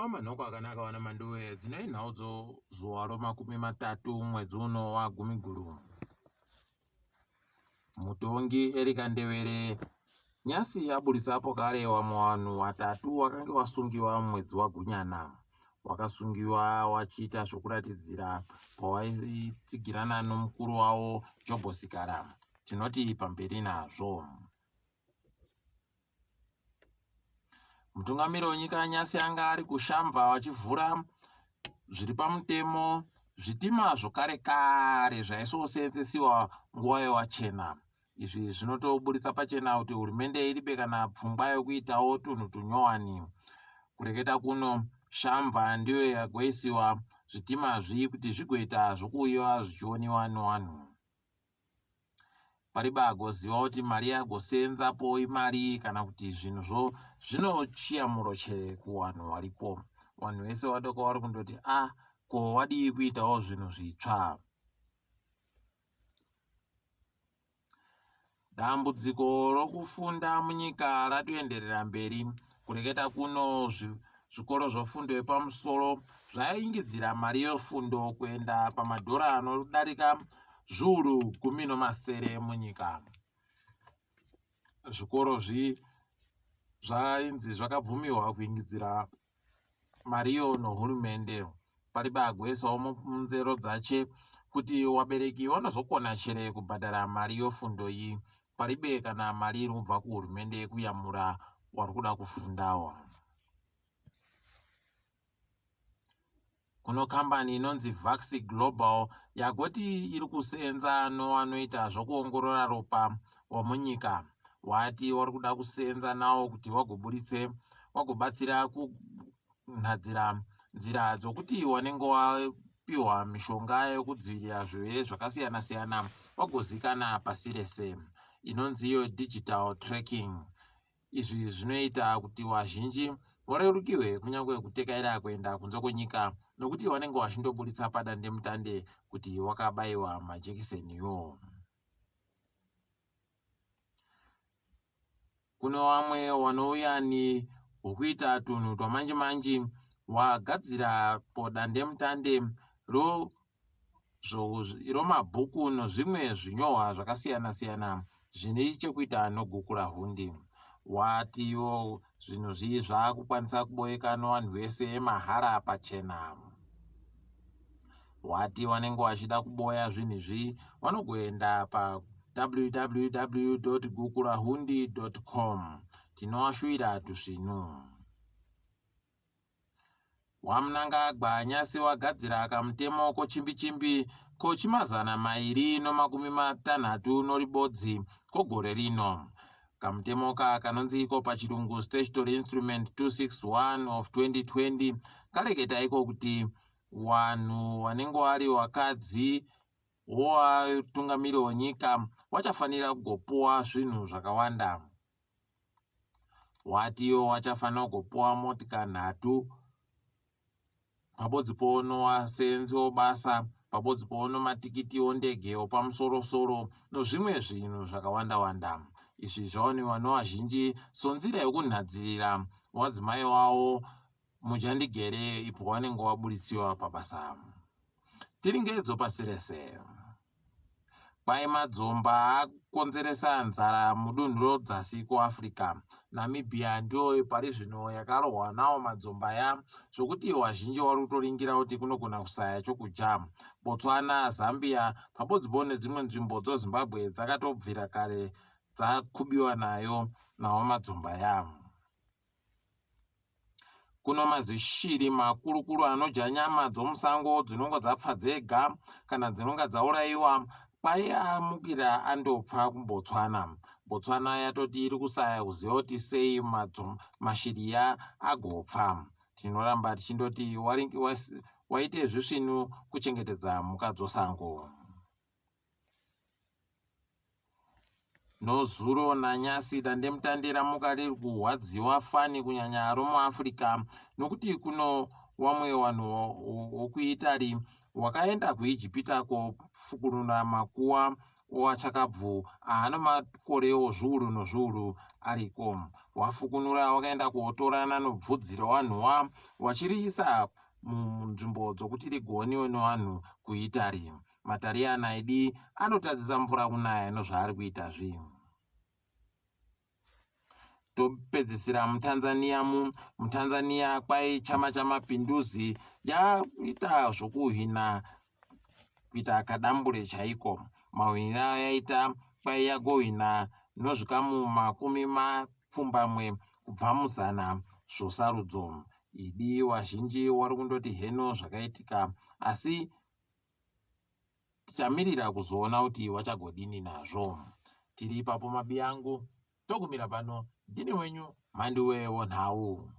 Amanhoko akanaka vana Manduwe dzino inhau dzozuva romakumi matatu mwedzi uno waGumiguru. Mutongi Erica Ndevere nyasi aburitsa pokare wamwe wanhu watatu wakange wasungiwa mumwedzi waGunyana. Wakasungiwa wachiita zvokuratidzira pawaitsigirana nomukuru wavo Jobho Sikhala. Tinoti pamberi nazvo. Mutungamiri wenyika nyasi anga ari kuShamva vachivhura zviri pamutemo zvitima zvokare kare zvaisoseenzesiwa nguva yewachena. Izvi zvinotoburitsa pachena kuti hurumende iribe kana pfungwa yokuitawo tunhu tunyowani. Kureketa kuno, Shamva ndiyo yagoisiwa zvitima zvi kuti zvigoita zvokuuyiwa zvichioniwa newanhu. Pariba agoziva kuti mari yagosenzapo imari kana kuti zvinhu zvo zvinochiyamuro chere kuwanhu waripo. Wanhu wese wadoka wari kundoti a ah, ko wadii kuitawo zvinhu zvitsva. Dambudziko rokufunda munyika ratoenderera mberi. Kureketa kuno zvikoro zvofundo yepamusoro zvaingidzira mari yefundo kuenda pamadhora anodarika zviuru gumi nomasere munyika. Zvikoro zvi zvainzi zvakabvumiwa kuingidzira mariyo nohurumende. Paribe agoisawo munzero dzache kuti wabereki wanozokona chere kubhadhara mari yofundo iyi. Paribe kana mari iri kubva kuhurumende yekuyamura wari kuda kufundawo. Kuno kambani inonzi Vaxi Global yagoti iri kuseenza nowanoita zvokuongorora ropa wamunyika. Wati wari kuda kuseenza nawo kuti wagoburitse wagobatsira kunhadzira nzira dzokuti wanenge wapiwa mishonga yokudzivirira zvirwere zvakasiyana siyana wagozikana pasi rese. Inonzi iyo digital tracking. Izvi zvinoita kuti wazhinji warerukirwe kunyange kutekaira kuenda kunze kwenyika nokuti wanenge wachindoburitsa padandemutande kuti wakabaiwa majekiseniwo. Kune wamwe wanouyani hwokuita tunhu twamanji manji wagadzira po dandemutande ro romabhuku nozvimwe zvinyohwa zvakasiyana-siyana zvine chekuita noGukurahundi. Watiwo zvinhu zvii zvakukwanisa kuboeka nowanhu wese mahara pachena. Wati wanenge wachida kuboya zvinhu izvi wanogoenda pa www.gukurahundi.com. Tinowashuwira tusvinu. WaMnangagwa nyasi wagadzira kamutemo kochimbichimbi kochimazana mairi nomakumi matanhatu noribodzi kogore rino. Kamutemo ka kanonzi iko pachirungu Statutory Instrument 261 of 2020 kareketa iko kuti wanhu wanenge wari wakadzi wowatungamiri wonyika wachafanira kugopuwa zvinhu zvakawanda. Watiwo wachafanira kugopuwa motika nhatu pabodzi ponowasenzi wobasa pabodzi pono matikiti ondege opamusorosoro nozvimwe zvinhu zvakawanda wanda. Izvi zvaoniwa nowazhinji sonzira yokunhadzirira wadzimai wawo mudyandigere ipo wanenge waburitsiwa pabasa. Tiri ngedzo pasi rese. Kwai madzomba akonzeresa nzara mudunhu rodzasi kuAfrica. Namibia ndiyo pari zvino yakarohwa nawo madzomba aya zvokuti wazhinji wari kutoringira kuti kunogona kusaya chokudya. Botswana, Zambia pabodzibo nedzimwe nzvimbo dzoZimbabwe dzakatobvira kare dzakubiwa nayo nawo madzomba aya. Kuno mazishiri makurukuru anodya nyama dzomusango dzinonga dzapfa dzega kana dzinonga dzaurayiwa kwai amukira andopfa kuBotswana. Botswana yatoti iri kusaya kuziva kuti sei mashiriya agopfa. Tinoramba tichindoti waite zvisvinu kuchengetedza mhuka dzosango. Nozuro nanyasi dandemutande ramuka riri kurwadziwa fani kunyanya romuAfrica nokuti kuno wamwe wanhu wokuItaly wakaenda kuIjipita kofukunura makuwa owachakabvu aano makorewo zviuru nozviuru ariko. Wafukunura wakaenda kotorana nobvudzi rewanhuwa wachiriisa munzvimbo dzokuti rigooniwe newanhu kuItaly. Matariyana idi anotadzisa mvura kunaya nozvaari kuitazvi. Topedzisira muTanzania mu muTanzania kwai Chama cha Mapinduzi yaita zvokuhwina kuita kadambure chaiko. Mahwiniro ayaita kwai yagohwina nozvikamu 80 kubva muzana zvosarudzo. Idi wazhinji wari kundoti heno zvakaitika asi Tichamirira kuzoona kuti wachagodini nazvo. Tiri ipapo mabiyangu, togumira pano. Ndini wenyu Mhanduwe Wonhau.